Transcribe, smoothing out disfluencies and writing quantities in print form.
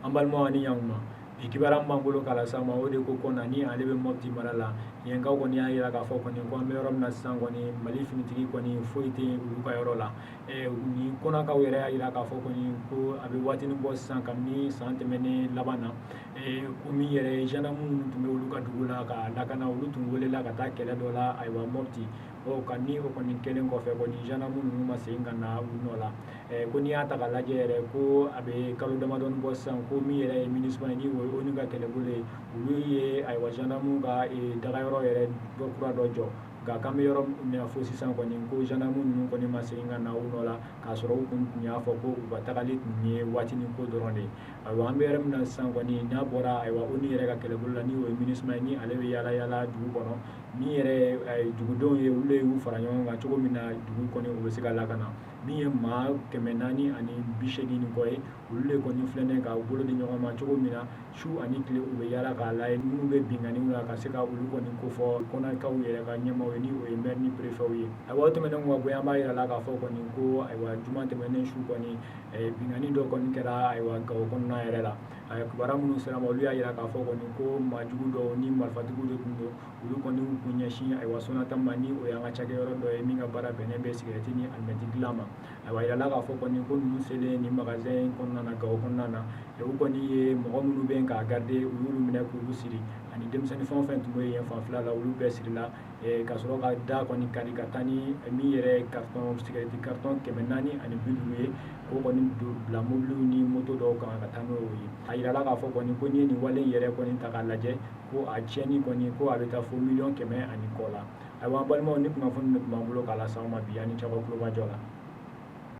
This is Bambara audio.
An balimaw, ani ɲankuma. Bi kibaruya min b'an bolo k'a lase aw ma, o de ko Kɔna, ni ale bɛ Mɔpti mara la, yenkaw kɔni y'a jira k'a fɔ kɔni ko an bɛ yɔrɔ min na sisan kɔni, Mali finitigi kɔni foyi tɛ olu ka yɔrɔ la. Ni Kɔnakaw yɛrɛ y'a jira k'a fɔ kɔni ko a bɛ waatinin bɔ sisan, kabini san tɛmɛnen laban na, ko min yɛrɛ ye gendarme minnu tun bɛ olu ka dugu la ka lakana, olu tun welela ka taa kɛlɛ dɔ la, ayiwa, Mɔpti. Ɔ kabini o kɔni kɛlen kɔfɛ kɔni, gendarme ninnu ma segin ka na u nɔ la. Ko n'i y'a ta k'a lajɛ yɛrɛ, ko a bɛ kalo damadɔni bɔ sisan, ko min yɛrɛ ye MINUSMA ye, ni o ye ONU ka kɛlɛbolo ye, olu ye, ayiwa, gendarme ka dagayɔrɔ yɛrɛ dɔ kura dɔ jɔ. Nka k'an bɛ yɔrɔ min na fo sisan kɔni, ko gendarme ninnu kɔni ma segin ka na u nɔ la, k'a sɔrɔ u kun tun y'a fɔ ko u ka tagali tun ye waatinin ko dɔrɔn de ye. Ayiwa, an bɛ yɔrɔ min na sisan kɔni, n'a bɔra, ayiwa, ONU yɛrɛ ka kɛlɛbolo la, ni o ye MINUSMA ye, ni ale bɛ yaala yaala dugu kɔnɔ, min yɛrɛ ye dugudenw ye, olu de y'u fara ɲɔgɔn kan cogo min na dugu kɔni o bɛ se ka lakana. Min ye maa 480 ni kɔ ye, olu de kɔni filɛ ka bolo di ɲɔgɔn ma cogo min na, su ani tile u bɛ yaala k'a lajɛ minnu bɛ binkanniw la, ka se ka olu kɔni kofɔ Kɔnakaw yɛrɛ ka ɲɛmaaw ye, ni o ye maire ni préfet ye. Ayiwa, o tɛmɛnen ka bɔ yen, an b'a yira la k'a fɔ kɔni ko, ayiwa, juma tɛmɛnen su kɔni, binkanni dɔ kɔni kɛra, ayiwa, Gawo kɔnɔna yɛrɛ la. Kibaruya minnu sera ma, olu y'a jira k'a fɔ kɔni ko maajugu dɔw ni marifatigiw de tun don. Olu kɔni y'u kun ɲɛsin, ayiwa, Sonatam ma, ni o y'an ka cakɛyɔrɔ dɔ ye min ka baara bɛnnen bɛ sigɛrɛti ni alimɛti dilan ma. Ayiwa, a yirala k'a fɔ kɔni ko ninnu selen nin magasin in kɔnɔna na, Gawo kɔnɔna na, u kɔni ye mɔgɔ minnu bɛ yen k'a garder, u y'olu minɛ k'olu siri, ani denmisɛnnin fɛn o fɛn tun bɛ yen fanfɛla la, olu bɛɛ sirila, ka sɔrɔ ka da kɔni kari ka taa ni min yɛrɛ ye carton, sigɛrɛti carton 450 ye, k'o kɔni bila mobiliw ni moto dɔw kan ka taa n'o ye. A yirala k'a fɔ kɔni ko n'i ye nin wale in yɛrɛ kɔni ta k'a lajɛ, ko a tiɲɛni kɔni, ko a bɛ taa fo 100 000 ani kɔ la. Ayiwa, an balimaw, ni kunnafoni de tun b'an bolo k'a lase aw ma bi. Aw ni ce aw ka tulomajɔ la.